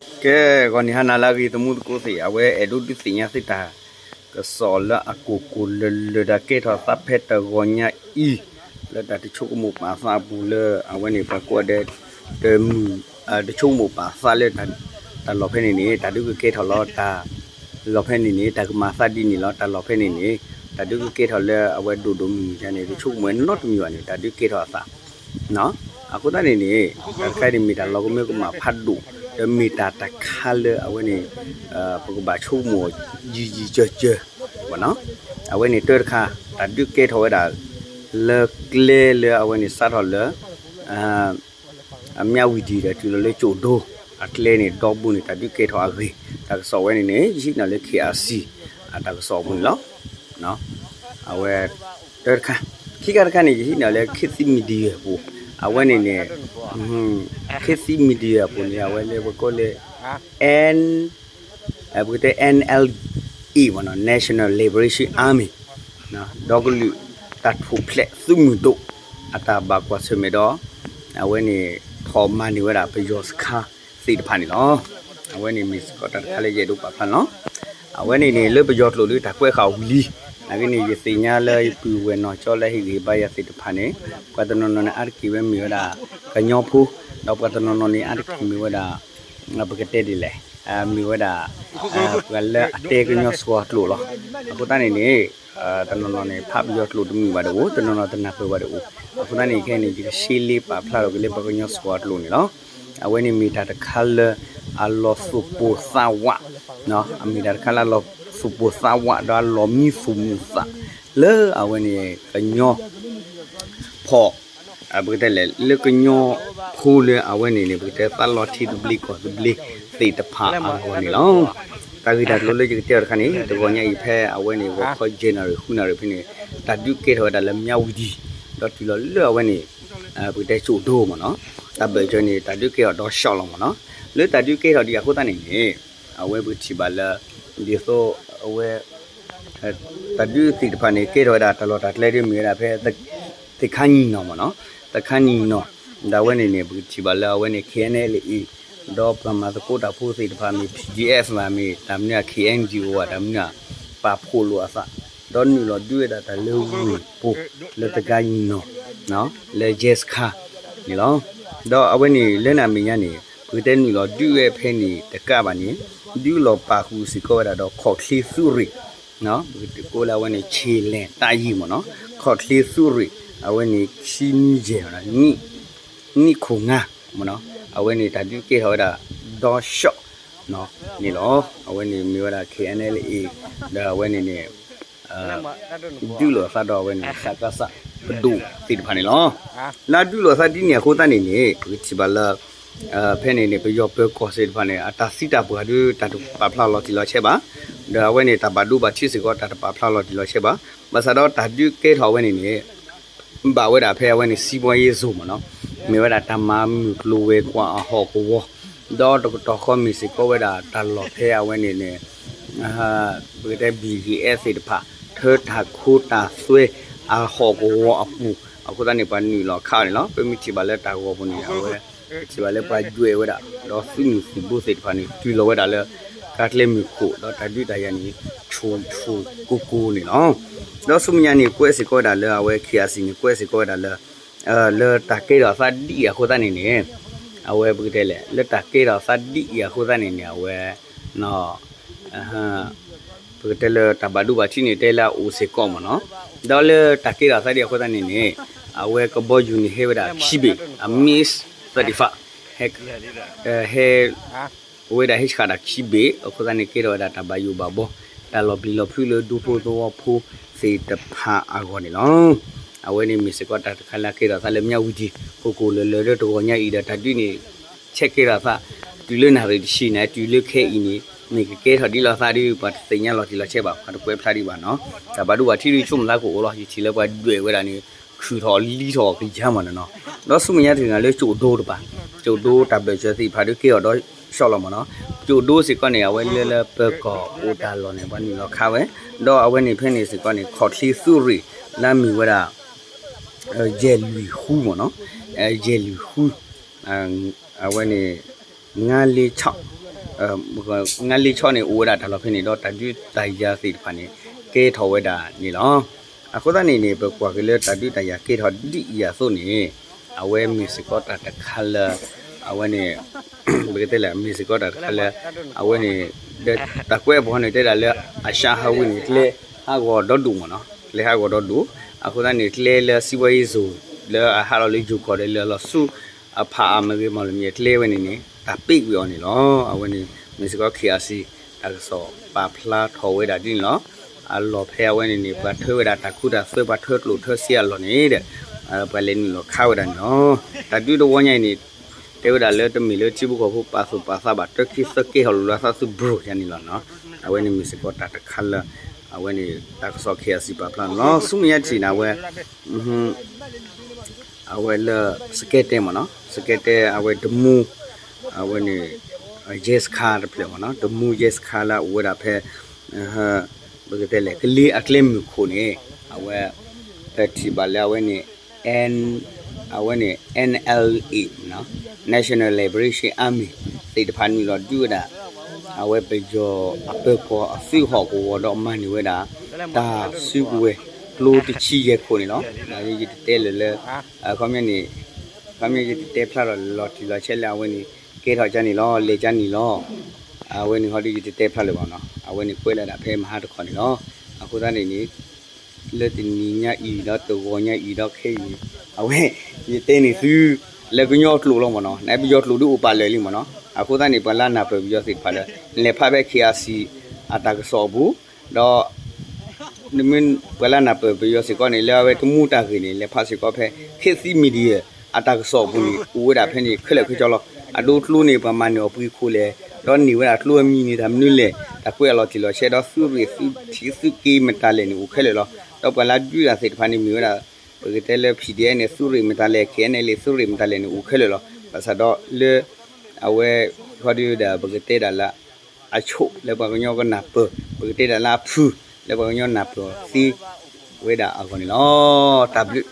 ကဲ ဂီၤနံၤဟါနၤလၢအဂ့ၤ သမူသကိးသ့ၣ် အဝဲအဲၣ်ဒိးဒုးသ့ၣ်ညါသုတၢ်ကစီၣ်လၢအကိၢ်ကိၢ်လၢၤလၢၤ တၢ်ကဲထီၣ်သးဖဲတဂီၤညါအံၤ လၢတၢ်တဆိကမိၣ်ပာ်သးအပူၤလၢအဝဲန့ၣ် ပှၤကိးဂၤဒဲး တမုာ် တဆိကမိၣ်ပာ်သးလၢ တၢ်လီၢ်ဖဲန့ၣ်န့ၣ် တၢ်ဒုးကကဲထီၣ်လီၤ တၢ်လီၢ်ဖဲန့ၣ်န့ၣ် တၢ်ကမၤသးဒ်န့ၣ်လီၤ တၢ်လီၢ်ဖဲန့ၣ်န့ၣ် တၢ်ဒုးကကဲထီၣ်လၢအဝဲဒိၣ်ဒိၣ်မုၢ်မုၢ်န့ၣ် တဆိကမိၣ်ဝဲနီတမံၤဘၣ်န့ၣ် တၢ်ဒုးကဲထီၣ်အသး အဃိသတးန့ၣ်န့ၣ် တၢ်တခါအံၤန့ၣ်မ့ၢ်တၢ်လီၤကမၢကမၣ်ဖးဒိၣ် ဒီးမ့ၢ်တၢ်တခါလၢအဝဲန့ၣ် ပကဘၣ်ဆိကမိၣ်ယံာ်ယံာ်စၢၤစၢၤ အဝဲန့ၣ်တၢ်တခါ တၢ်ဒုးကဲထီၣ်ဝဲဒၣ် လၢကျဲလၢအဝဲန့ၣ်စးထီၣ်လၢ အမၠၣ်ဝံၤဒံးဒီးတုၤလီၤလၢကၠိၣ်ဒိ အကျဲန့ၣ် ဒီဘိန့ၣ် တၢ်ဒုးကဲထီၣ်အဂ့ၢ် တၢ်ကစီၣ်ဝဲန့ၣ်န့ၣ် ယဟံးန့ၢ်လၢ KIC အတၢ်ကစီၣ်အပူၤန့ၣ်လီၤ. အဝဲ တၢ်တခါ ခံခါတခါန့ၣ် ယဟံးန့ၢ်လၢ ခေတ်သစ် Media အပူၤ အဝဲန့ၣ်န့ၣ် ခေတ်သစ် Media အပူၤန့ၣ် အဝဲလၢပကိးလၢ N ပကတဲ NLA မ့ၢ်နီၤ National Liberation Army ဒီကလုာ်တၢ်ထူၣ်ဖျဲးသုးမုၢ်ဒိၣ် အတၢ်ဘၣ်ကွၢ်ဆၢၣ်မဲာ်ဒီး အဝဲန့ၣ် ထီၣ်မၤန့ၢ်ဝဲဒၣ်ပယီၤစခါသ့ၣ်တဖၣ်န့ၣ်လီၤ. အဝဲန့ၣ်မ့ၢ်စ့ၢ်ကီးတၢ်တခါလၢယအဲၣ်ဒိးပာ်ဖျါန့ၣ်လီၤ. အဝဲန့ၣ်န့ၣ်လၢပယီၤကျိာ်ဒုးတၢ်ကွဲးဃာ်ဝံၤလံ. နာ်က့န့ၣ် ယသ့ၣ်ညါလၢယပုၢ်ဝဲၢ်နီၢ်ကၠီလၢဟ့ၣ်ဂံၢ်ဟ့ၣ်ဘါယၤသ့ၣ်တဖၣ်န့ၣ် ပှၤတနီၤနီၤန့ၣ် အါတက့ၢ်ဝဲမ့ၢ်ဝဲဒၣ် ကညီဖိ ဒီးပှၤတနီၤနီၤန့ၣ် အါတက့ၢ်မ့ၢ်ဝဲဒၣ် ပကတဲဒ်လဲၣ် မ့ၢ်ဝဲဒၣ် ပှၤလၢအတဲကညီစှီၤကျိာ်လီၤ. အဃိသတးန့ၣ်န့ၣ် တနီၤနီၤန့ၣ် ဖးပယီၤကျိာ်တမုာ်ဘၣ်တအိၣ် တနီၤနီၤတနၢ်ပၢၢ်ဘၣ်တအိၣ်. အဃိသတးန့ၣ်ခဲအံၤန့ၣ် ယကရှဲလ့ပာ်ဖျါထီၣ်က့ၤလၢပှၤကညီစှီၤအကျိာ်န့ၣ်လီၤ. အဝဲန့ၣ်မ့ၢ်တၢ်တခါလၢအလီၤသူၣ်ပိၢ်သးဝး အမ့ၢ်တၢ်တခါလၢအလီၤသူၣ်ပိၢ်သးဝး ဒီးအလီၤမံသူၣ်မုာ်သး လၢအဝဲန့ၣ် ကညီ ဖီၣ် ပကတဲလဲၣ် လၢကညီဖိလၢအဝဲန့ၣ်န့ၣ် ပကတဲသးလီၤထံသဘျ့ကီၢ်သဘျ့သ့ၣ်တဖၣ်အဂီၢ်န့ၣ်လီၤ. တၢ်ဂ့ၢ်တၢ်ကျိၤလၢယကတဲအီၤတခါန့ၣ် တဂီၤညါအံၤဖဲအဝဲန့ၣ် ဂီၤခီယဲၢ်နၣ်ရံၣ်ဃုနၣ်ရံၣ်ဖဲန့ၣ် တၢ်ဒုးကဲထီၣ်ဝဲဒၣ်လၢမၠၣ်ဝံၤဒံး ဒီးတုၤလီၤလၢအဝဲန့ၣ် ပကတဲကၠိၣ်ဒိမ့ၢ်နီၤ တၢ်ဘၢၣ်စၢၤန့ၣ် တၢ်ဒုးကဲထီၣ်ဒီးရှီလီၤမ့ၢ်နီၤ လၢတၢ်ဒုးကဲထီၣ်ဒံးအဃိသတးန့ၣ်န့ၣ် အဝဲပကထံၣ်ဘၣ်လၢ ဒ်သိးအဝဲ တၢ်ဒုးသ့ၣ်တဖၣ်န့ၣ် ကဲထီၣ်ဝဲဒၣ်တၢ်လီၢ်တၢ်ကျဲဒ်မ့ၢ်ဝဲဒၣ်ဖဲ သ့ၣ်ခါနံၣ်နီၤမ့ၢ်နီၤ သ့ၣ်ခါနံၣ်နီၤ ဒီးအဝဲန့ၣ်န့ၣ် ပကထံၣ်ဘၣ်လၢအဝဲန့ၣ် KNLA ဒီးပှၤမၤသကိးတၢ်ဖိသ့ၣ်တဖၣ်မ့ၢ် PDF မ့ၢ် တၢ်မနုၤ KNDO တၢ်မနုၤ ပာ်ဖှိၣ်လိာ်အသး ဒီးနုာ်လီၤဒုးဝဲဒၣ်တၢ်လၢဝ့ၢ်ပူၤ လၢသ့ၣ်ခါနံၣ်နီၤ လၢရဲစခန်းန့ၣ်လီၤ. ဒီးအဝဲန့ၣ်လၢနံၣ်အမဲာ်ညါန့ၣ် ပကတဲနုာ်လီၤဒုးဝဲဖဲန့ၣ်တကးဘၣ်န့ၣ် ဒုးလီၤပာ်ဃုာ်စ့ၢ်ကီးဝဲဒၣ်ဒီးခီၣ်ချ့သုးရ့ၣ် ပကကိးလၢအဝဲန့ၣ် ခြေလယ်တပ်ရင်း မ့ၢ်နီၤ ခီၣ်ချ့သုးရ့ၣ် အဝဲန့ၣ်ခံနွံယဲၢ် နံၣ်ခိၣ်ငါ မ့ၢ်နီၤ အဝဲန့ၣ်တၢ်ဒုးကဲထီၣ်ဝဲဒၣ်ဒီးရှီၣ်န့ၣ်လီၤ. အဝဲန့ၣ်မ့ၢ်ဝဲဒၣ် KNLA ဒီးအဝဲန့ၣ်န့ၣ် ဒုးလိာ်သးဒီးအဝဲန့ၣ် စကစ ပဒိၣ်သ့ၣ်တဖၣ်န့ၣ်လီၤ. လၢအဒုးလိာ်သးဒ်န့ၣ်အဃိသတးန့ၣ်န့ၣ် ပကထံၣ်ဘၣ်လၢ ဖဲန့ၣ်န့ၣ် ပယီၤပၢၤကီၢ်သ့ၣ်တဖၣ်န့ၣ် အတၢ်သံတၢ်ပှၢ်ဒုးတၢ်တပာ်ဖျါလီၤတံၢ်လီၤဆဲးဘၣ်. ဒီးအဝဲန့ၣ် တၢ်ဘၣ်ဒိဘၣ်ထံးစ့ၢ်ကီး တၢ်တပာ်ဖျါလီၤတံၢ်လီၤဆဲးဘၣ်. ဘၣ်ဆၣ်ဒီးတၢ်ဒုးကဲထီၣ်ဝဲန့ၣ်န့ၣ် ဘၣ်ဝဲဒၣ်ဖဲအဝဲန့ၣ် စံးဘီယ့ၣ်စိၤ မ့ၢ်နီၤ မ့ၢ်ဝဲဒၣ်တၢ်မၤမုၢ်ကျိၤဝဲၤကွာ်အဟီၣ်ကဝီၤ ဒီးတကတီၢ်ဃီမ့ၢ်စ့ၢ်ကီးဝဲဒၣ်တၢ်လီၢ်ဖဲအဝဲန့ၣ်န့ၣ် ပကတဲ BGF သ့ၣ်တဖၣ် ထၢတၢ်ခိတၢ်သွဲအဟီၣ်ကဝီၤအပူၤ အဃိသတးန့ၣ် ပှၤနုာ်လီၤခးအီၤန့ၣ်လီၤ. ပမ့ၢ်ထံၣ်ဘၣ်လၢတၢ်ဂီၤပူၤန့ၣ် အဝဲ ပထံၣ်ဘၣ်လၢပှၤဒွဲၣ်ဝဲဒၣ် ဒီးသုးမုၢ်သံၣ်ဘိသ့ၣ်တဖၣ်န့ၣ် တုၤလီၤဝဲဒၣ်လၢ ကါကျဲမုၢ်ခိၣ် ဒီးတၢ်ဒုးတၢ်ယၤန့ၣ် ဆူၣ်ဆူၣ်ကိၢ်ကိၢ်န့ၣ်လီၤ. ဒီးဆူမဲာ်ညါန့ၣ် ကွဲးစ့ၢ်ကီးဝဲဒၣ်လၢအဝဲ KIC န့ၣ် ကွဲးစ့ၢ်ကီးဝဲဒၣ်လၢ လၢတၢ်ကဲထီၣ်သးဒ်အံၤအဃိသတးန့ၣ်န့ၣ် အဝဲပကတဲလဲၣ် လၢတၢ်ကဲထီၣ်သးဒ်အံၤအဃိသတးန့ၣ်န့ၣ် အဝဲ ပကတဲလၢတၢ်ဘၣ်ဒိဘၣ်ထံးန့ၣ် တဲလၢအအိၣ်စ့ၢ်ကီးမ့ၢ်နီၤ. ဒီးလၢတၢ်ကဲထီၣ်သးဒ်အဃိသတးန့ၣ်န့ၣ် အဝဲကဘီယူၤန့ၣ်ဟဲဝဲဒၣ်ခံဘ့ၣ် အ မစ်သၢၣ်တံၢ်ဖး ဟဲ ဟဲ ဝဲဒၣ်ဟဲဆှၣ်တၢ်ခံဘ့ၣ် အဃိသတးန့ၣ် ကဲထီၣ်ဝဲဒၣ်တၢ်ဘၣ်ယိၣ်ဘၣ်ဘီ တၢ်လီၤပျံၤလီၤဖုးလၢဒူဖိသဝီဖိသ့ၣ်တဖၣ်အဂီၢ်န့ၣ်လီၤ. အဝဲန့ၣ်မ့ၢ်စ့ၢ်ကီးတၢ်တခါလၢအကဲထီၣ်သးလၢမၠၣ်ဝံၤဒံး ကိၢ်ကိၢ်လၢၤလၢၤလၢတဂီၤညါအံၤဒီး တၢ်ဒုးန့ၣ် ဆဲးကဲထီၣ်သး တုၤလၢနၣ်ရံၣ်တဆံန့ၣ် တုၤလၢခဲအံၤန့ၣ် မ့ၢ်ကကဲထီၣ်ဒ်လီၤသးဒုး ပှၤတသ့ၣ်ညါလီၤတံၢ်လီၤဆဲးဘၣ် ပှၤတကွဲးဖျါဒံးဘၣ်နီၤ. တၢ်ဘၣ်ဒိဘၣ်ထံးဒုး ဆိကမိၣ်သးကအိၣ်လီၤ. ယထံၣ်လၢပှၤဒွဲၣ်ဝဲဒၣ်န့ၣ် ခုၣ်ထီၣ်လံထီၣ်ကယၤမ့ၢ်နီၤ. ဒီးဆူမဲာ်ညါတဂၤလၢကၠိၣ်ဒိတပၤ ကၠိၣ်ဒိတၢ်ဘၢၣ်စၢၤသ့ၣ်တဖၣ်ဒုးကဲထီၣ်ဒီးရှီလီၤမ့ၢ်နီၤ. ကၠိၣ်ဒိစ့ၢ်ကီးန့ၣ် အဝဲလၢလၢပၢၤကီၢ်အိၣ်တၢ်လီၢ်န့ၣ် ပှၤနုာ်လီၤခးဝဲ ဒီးအဝဲန့ၣ်ဖဲန့ၣ်စ့ၢ်ကီးန့ၣ် ခီၣ်ချ့သုးရ့ၣ် လၢအမ့ၢ်ဝဲဒၣ် ယဲၢ်လွံၢ်ဃုမ့ၢ်နီၤ ယဲၢ်လွံၢ်ဃု အဝဲန့ၣ် ငါးလေးခြောက် ငါးလံာ်ဆီန့ၣ် အိၣ်ဝဲဒၣ်တၢ်လီၢ်ဖဲန့ၣ်ဒီး တၢ်ဒုးတၢ်ယၤသ့ၣ်တဖၣ်န့ၣ် ကဲထီၣ်ဝဲဒၣ်န့ၣ်လီၤ. အဃိသတးန့ၣ်န့ၣ် ပကွၢ်က့ၤလၢတၢ်ဒုးတၢ်ယၤကဲထီၣ်ဒ်အံၤအသိးန့ၣ် အဝဲမ့ၢ်စ့ၢ်ကီးတၢ်တခါလၢ အဝဲန့ၣ် ပကတဲလၢ မ့ၢ်စ့ၢ်ကီးတၢ်တခါလၢ အဝဲန့ၣ် ဒီးတၢ်ကွဲးအပူၤန့ၣ် တဲဒၣ်လၢ အရှါဟးဝ့ၢ်န့ၣ် ကျဲဟးဂီၤဒီဒူၣ်မ့ၢ်နီၤ, ကျဲဟးဂီၤဒီဒူၣ်, အဃိသတးန့ၣ် ကျဲလၢ စီးပွားရေးဇုန် လၢအဟးလီၤလၢယိၤကီၢ်ဒီးလၢလီၤဆူ အဖးအါမ့ၢ်ဂ့ၤ မီၢ်လမံၤအကျဲဝဲန့ၣ်န့ၣ် တၢ်ပ့းကွံာ်အီၤန့ၣ်လီၤ. အဝဲန့ၣ် မ့ၢ်စ့ၢ်ကီး ခ့ၣ်အါစံၣ် တၢ်ကစီၣ်ပာ်ဖျါထီၣ်ဝဲဒၣ်ဒ်န့ၣ်လီၤ. အလီၢ်ဖဲအဝဲန့ၣ်န့ၣ် ပှၤထၢဝဲဒၣ်တၢ်ကူတၢ်သၢ ပှၤထၢကျိၣ်ထၢစ့အလီၢ်န့ၣ်ဒီး ပှၤလဲၤနုာ်လီၤခးဝဲဒၣ်န့ၣ်လီၤ. တၢ်ဒုးတဝီညါအံၤန့ၣ် တဲဝဲဒၣ်လၢတမ့ၢ်လၢထံဖိကီၢ်ဖိပာ်သူၣ်ပာ်သးဘၣ် တၢခံသၢကဲထီၣ်လိာ်လၢသးသူဘြိၣ်ယါန့ၣ်လီၤနီၤ. အဝဲန့ၣ်မ့ၢ်စ့ၢ်ကီးတၢ်တခါလၢ အဝဲန့ၣ် တၢ်ကစီၣ် ခ့ၣ်အါစံၣ် ပာ်ဖျါန့ၣ်လီၤ. ဆူမဲာ်ညါတထံၣ်န့ၣ် အဝဲ အဝဲလၢ စကဲတဲမ့ၢ်နီၤ, စကဲတဲအဝဲတမူ အဝဲန့ၣ် ရဲစခန်းတဖျၢၣ်မ့ၢ်နီၤ, တမူ ရဲစခန်း လၢအအိၣ်ဝဲဒၣ်ဖဲ ပကတဲလဲၣ် ကလ့အကျဲမုၢ်ခိၣ်န့ၣ် အဝဲ ပထံၣ်ဘၣ်လၢအဝဲန့ၣ် အဝဲန့ၣ် NLA နီၤ, National Liberation Army သ့ၣ်တဖၣ်နုာ်လီၤဒုးဝဲဒၣ် အဝဲပယီၤအပၢၤကီၢ်အသုးဟီၣ်ကဝီၤဒီးမၤန့ၢ်ဝဲဒၣ် တၢ်စုကဝဲၤကျိတဆံယဲၢ်ခိၣ်န့ၣ်လီၤ. ယတတဲလၢၤလၢ ခီပညီန့ၣ် ခီပညီယတတဲဖျါထီၣ်လီၤတံၢ်လီၤဆဲးလၢအဝဲန့ၣ် ကဲထီၣ်ကန့ၣ်လီၤ လဲၤကန့ၣ်လီၤ. အဝဲန့ၣ်ဟီဒုးယတတဲဖျါလၢၤဘၣ်နီၤ, အဝဲန့ၣ်ကွဲးလၢဒၣ်ဖဲမဟါတခီန့ၣ်လီၤ. အဃိသတးန့ၣ်န့ၣ် လၢတနံၤညါအံၤဒီးတဂီၤညါအံၤဒီးခဲအံၤန့ၣ် အဝဲ ယတဲန့ၢ်သု လၢကညီကျိာ်လီၤမ့ၢ်နီၤ, နပယီၤကျိာ်ဒုးအိၣ်ပာ်လၢာ်လံမ့ၢ်နီၤ. အဃိသတးန့ၣ် ပှၤလၢနၢ်ပၢၢ်ပယီၤသ့ၣ်တဖၣ်ဒီး နလဲၤဖးဖဲ ခ့ၣ်အါစံၣ် အတၢ်ကစီၣ်အပူၤ ဒီး ပှၤလၢနၢ်ပၢၢ်ပယီၤစ့ၢ်ကီးန့ၣ် လၢအဝဲတမူတၢ်ဂ့ၢ်န့ၣ် လဲၤဖးစ့ၢ်ကီးဖဲ ခေတ်သစ် Media အတၢ်ကစီၣ်အပူၤန့ၣ် အိၣ်ဝဲဒၣ်ဖဲန့ၣ်ခဲလၢာ်ခဲဆ့လီၤ. အဒိကျိန့ၣ် ပှၤမၤန့ၢ်အီၤပှဲၤခိၣ်လဲၣ်, ဒီးန့ၢ်ဝဲဒၣ်ကျိအမံၤန့ၣ် တၢ်မနုၤလဲၣ်, တၢ်ကွဲးအလီၤတံၢ်လီၤဆဲး ဒီးသုးရ့ၣ်သုးထံးသုးက့ၤမတၤလဲၣ်န့ၣ် အိၣ်ခဲလၢာ်လီၤ. ဒီးပှၤလၢဒုးတၢ်သ့ၣ်တဖၣ်န့ၣ် မ့ၢ်ဝဲဒၣ် ပကတဲလၢ ဖံၣ်ဒံၣ်အဲၣ်န့ၣ် သုးရ့ၣ်မတၤလဲၣ် ခ့ၣ်အဲၣ်အဲၣ်လ့ၣ် သုးရ့ၣ်မတၤလဲၣ်န့ၣ် အိၣ်ခဲလၢာ်လီၤ. ဘၣ်ဆၣ်ဒီးလၢ အဝဲ ဟီဒုးဒီး ပကတဲဒၣ်လၢ အဆိးလၢပှၤကညီကနၢ်ပၢၢ် ပကတဲဒၣ်လၢအဖုၣ် လၢပှၤကညီနၢ်ပၢၢ်သ့ဝဲဒၣ်အဂီၢ်န့ၣ်လီၤ. တၢ်ဘျုး